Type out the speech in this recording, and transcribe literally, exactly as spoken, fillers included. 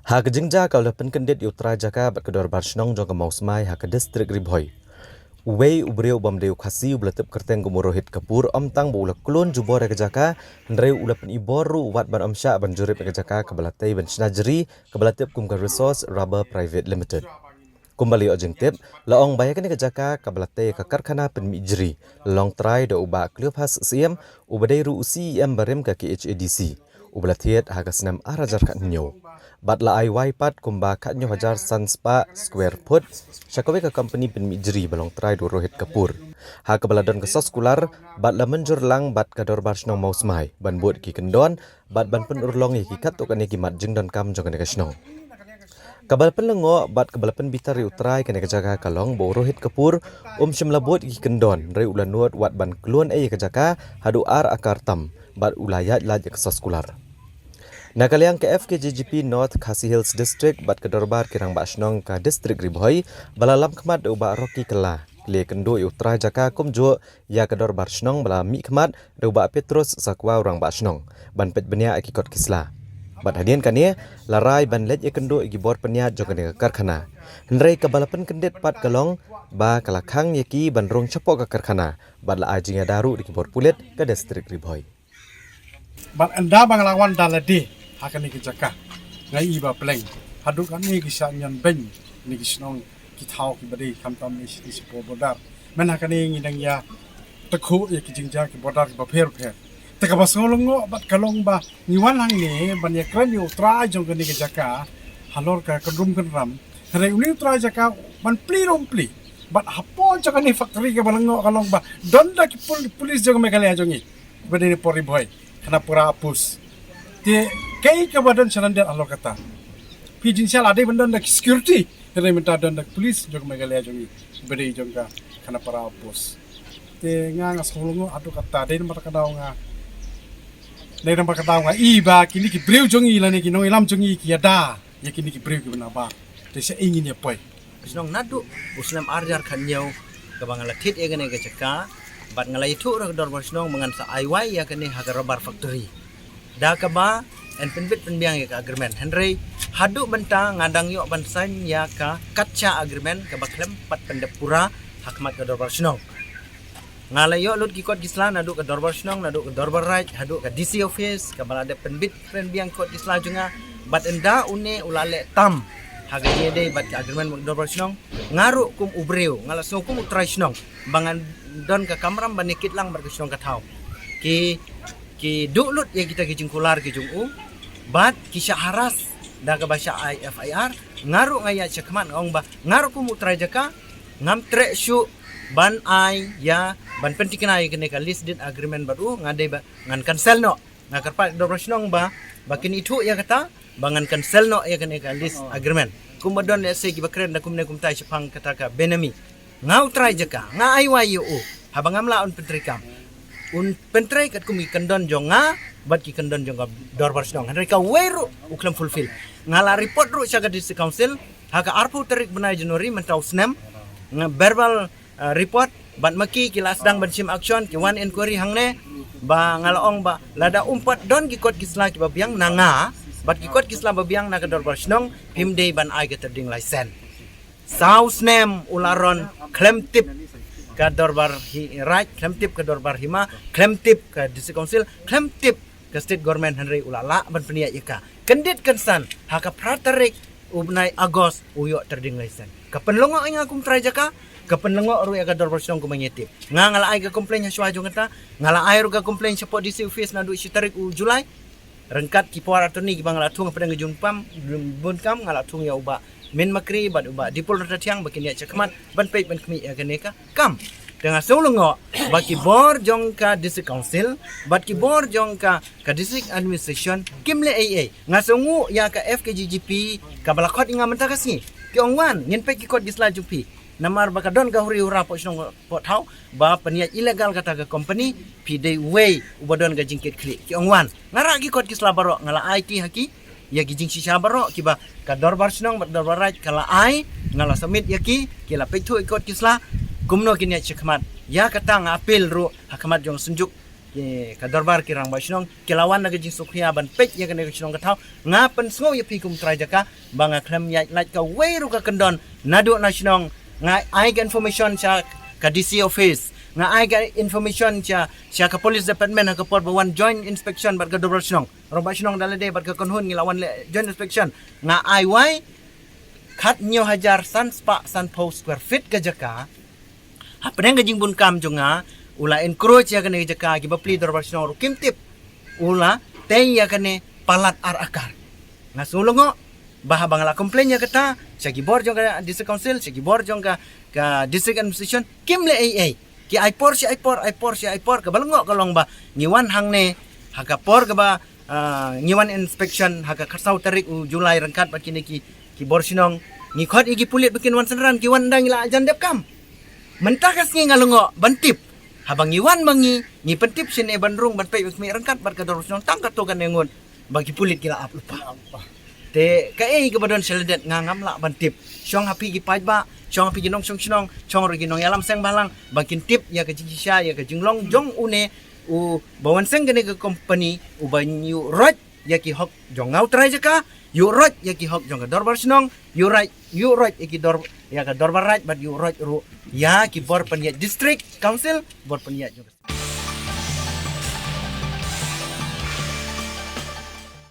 Ha ka jingjia ka la pynkyndit ïa u trai jaka bad ka dorbar shnong jong ka Mawsmai ha ka distrik Ri Bhoi. Uwei u briew u bym dei u Khasi u ba la tip kyrteng kum u Rohit Kapoor, ym tang ba u la khlun jubor ïa ka jaka, hynrei u la pynibor ruh wat ban ym shah ban jurip ïa ka jaka kaba la tei ban shna jri, kaba la tip kum ka Resource Rubber Private Limited. Kumba la ïoh jingtip, la ong ba ïa kane ka jaka kaba la tei ïa ka karkhana pynmih jri la long trai da u Bah Cleophas Syiem, u ba dei ruh u C E M barim ka K H A D C, u ba la thied ha ka snem ar hajar khathynñiew. Bad la ai wai pat kumba khathynñiew hajar san spah square foot sha kawei ka kompani pynmih jri ba long trai da u Rohit Kapoor, ha kaba la don ka soskular bad la mynjur lang bad ka dorbar shnong Mawsmai ban bud ki kyndon bad ban pynurlong ïa ki katto katne ki mat jingdonkam jong kane ka shnong. Kaba la pynlyngngoh bad kaba la pynbitar ïa u trai kane ka jaka ka long ba u Rohit Kapoor um shym la bud ïa ki kyndon, hynrei u la nud wat ban khlun ei ïa ka jaka haduh ar akar tam bad u la ïaid lait ïa ka soskular. Na ka liang ka F K J G P North Khasi Hills District bad ka dorbar ki rangbah shnong ka distrik Ri Bhoi ba la lam khmat da u Bah Rocky Kylla, ki la ïakynduh ïa u trai jaka kumjuh ïa ka dorbar shnong ba la mih khmat da u Bah Petrus Sakwa u rangbah shnong ban peit bniah ïa ki kot ki sla. Bad hadien kane la rai ban leit ïakynduh ïa ki bor pynïaid jong kane ka karkhana. Hynrei kaba la pynkyndit pat ka long ba ka la khang ïa ki ban rung shapoh ka karkhana bad la ai jingïada ruh da ki bor pulit ka distrik Ri Bhoi. Bad ynda ba nga la wan da lade ha kane ka jaka, nga i ba pleng haduh kane ki sha ñion beiñ ne ki shnong ki thaw kiba dei khamtam ne shi, ne shipor border. Myn ha kane ngi dang ïa takhuh ïa ki jingjia ki border kiba pher pher. Te kaba sngewlyngngoh bad ka long ba ngi wan hangne ban ïakren ïa u trai jong kane ka jaka halor ka kynrum kynram. Hynrei une u trai jaka ban plie ruh um plie. Bad hapoh jong kane factory kaba lyngngoh ka long ba don da ki pul-, pulis jong Meghalaya jong ngi ba dei na Pori Bhoi, Khanapara Outpost. Te kaei kaba don sha lyndet halor kata? Phi jingshisha la dei ban don da ki security, hynrei mynta don da ki pulis jong Meghalaya jong ngi ba dei jong ka Khanapara Outpost. Te nga nga sngewlyngngoh haduh katta, dei namar kata nga, dei namar kata nga i ba kine ki briew jong ngi lane ki nongïalam jong ngi ki ïada ïa kine ki briew kiba nabar. Te shaei ngin ïa poi? Shnong naduh u snem ar hajar khathynñiew kaba nga la thied ïa kane ka jaka bad nga la ïathuh ruh ka dorbar shnong ba ngan sa ai wai ïa kane ha ka rubber factory. Da kaba yn pynbit pynbiang ïa ka agreement, hynrei haduh mynta nga dang ïoh ban sign ïa ka katcha agreement kaba khlem pat pyndep pura ha khmat ka dorbar shnong. Nga la ïoh lut ki kot ki sla naduh ka dorbar shnong, naduh ka dorbar raij, haduh ka D C office, kaba la dep pynbit pynbiang kot ki sla jong nga. Bad ynda une u la leh tam ha ka jingïadei bad ka agreement bad ka dorbar shnong, nga ruh kum u briew, nga la sngew kum u trai shnong ba ngan don ka kamram ban ïakit lang bad ka shnong ka thaw. Ki, ki duh lut ïa kita ki jingkular ki jong u bad ki shah harass da kaba shah ai F I R. Nga ruh nga ïaid shakhmat, nga ong ba nga ruh kum u trai jaka ngam treh shuh ban ai ïa, ban pynthikna ïa kane ka lease deed agreement bad u. Nga dei ba ngan cancel noh. Nga kyrpad ïa ka dorbar shnong ba, ba kin ithuh ïa kata ba ngan cancel noh ïa kane ka lease agreement. Kumba don lehse kiba kren da kumne kumtai shaphang kata ka benami. Nga u trai jaka, nga ai wai ïa u, haba ngam lah un pyntrei kam, un pyntrei katkum ki kyndon jong nga bad ki kyndon jong ka dorbar shnong, hynrei kawei ruh u khlem fulfill. Nga la report ruh sha ka District Council ha ka arphew tarik bnai January mynta u snem, nga verbal, uh, report, bad ma ki, ki la sdang ban shim action, ki wan inquiry hangne. Ba nga la ong ba lada um pat don ki kot ki sla kiba biang na nga bad ki kot ki sla ba biang na ka dorbar shnong, phim dei ban ai ka trading license. Saw snem u la run khlem tip ka dorbar hi-, raij, khlem tip ka dorbar hima, khlem tip ka District Council, khlem tip ka State Government, hynrei u la lah ban pynïaid ïa ka. Kyndit kynsan ha ka phra tarik u bnai August u ïoh trading license. Ka pynlyngngoh ïa nga kum trai jaka, ka pynlyngngoh ruh ïa ka dorbar shnong kumba ngi tip. Nga, nga la ai ka complaint ha shuwa jong kata, nga la ai ruh ka complaint shapoh D C office naduh shi tarik u July. Ryngkat ki power attorney kiba nga la thung hapdeng ka jingpam, bun kam, nga la thung ïa u Bah Min Makri bad u Bah Dipul Ratathiang ba kin ïaid shakhmat ban peit ban khmih ïa kane ka kam. Te nga sngew lyngngoh ba ki bor jong ka District Council bad ki bor jong ka, ka District Administration kim leh ei ei. Nga sngewnguh ïa ka F K J G P kaba la khot ïa nga mynta ka sngi. Ki ong, wan, ngin peit ki kot ki sla jong phi. Namar ba ka don ka huri hura poh shnong poh thaw ba pynïaid illegal kata ka company, phi dei uwei uba don ka jingkitkhlieh. Ki ong, wan. Nga rah ki kot ki sla baroh, nga la ai ki ha ki ïa ki jingshisha baroh kiba ka dorbar shnong bad dorbar raij ka la ai, nga la submit ïa ki, ki la peit thuh ïa ki kot ki sla. Kumno kin ïaid shakhmat? Ïa kata nga appeal ruh ha khmat jong ka synjuk Ka dorbar ki rangbah shnong ki la wan na ka jingsngewkhia ban peit ïa kane ka shnong ka thaw. Nga pynsngew ïa phi kum trai jaka ba nga khlem ïaid lait kawei ruh ka kyndon naduh na shnong. Nga ai ka information sha ka D C office, nga ai ka information sha sha ka police department ha ka por ba wan joint inspection bad ka dorbar shnong. Rangbah shnong da lade bad ka kynhun ngi la wan leh joint inspection. Nga ai wai khat hynñiew hajar san spah san phew square feet ka jaka. Hapdeng ka jingbun kam jong nga u la encroach ïa kane ka jaka, kiba plie dorbar shnong ruh kim tip. U la tei ïa kane palat ar akar. Nga sngew lyngngoh ba haba nga la complain ïa kata sha ki bor jong ka District Council, sha ki bor jong ka, ka District Administration, kim leh ei ei. Ki ai por shi ai por, ai por shi ai por, kaba lyngngoh ka long ba ngi wan hangne ha ka por kaba, ah, ngi wan inspection ha ka khatsaw tarik u July ryngkat bad kine ki, ki bor shnong. Ngi khot ïa ki pulit ba kin wan synran, ki wan ynda ngi la jan dep kam. Mynta ka sngi nga lyngngoh ban tip. Haba ngi wan ma ngi, ngi pyntip shane ban rung ban peit ba khmih ryngkat bad ka dorbar shnong tang katto katne ngut ba ki pulit ki la ap lypa. Te kaei kaba don sha lyndet nga ngam lah ban tip. Shong ha phi ki paidbah, shong ha phi ki nongshong shnong, shong ruh ki nongïalam seng bhalang ba kin tip ïa ka jingshisha, ïa ka jinglong jong une uba wan seng kane ka company, uba ïuh roit ïa ki hok jong nga u trai jaka, ïuh roit ïa ki hok jong ka dorbar shnong, ïuh roit, ïuh roit ïa ki dor, ïa ka dorbar raid bad ïuh roit ruh ïa ki bor pynïaid District Council, bor pynïaid jong ka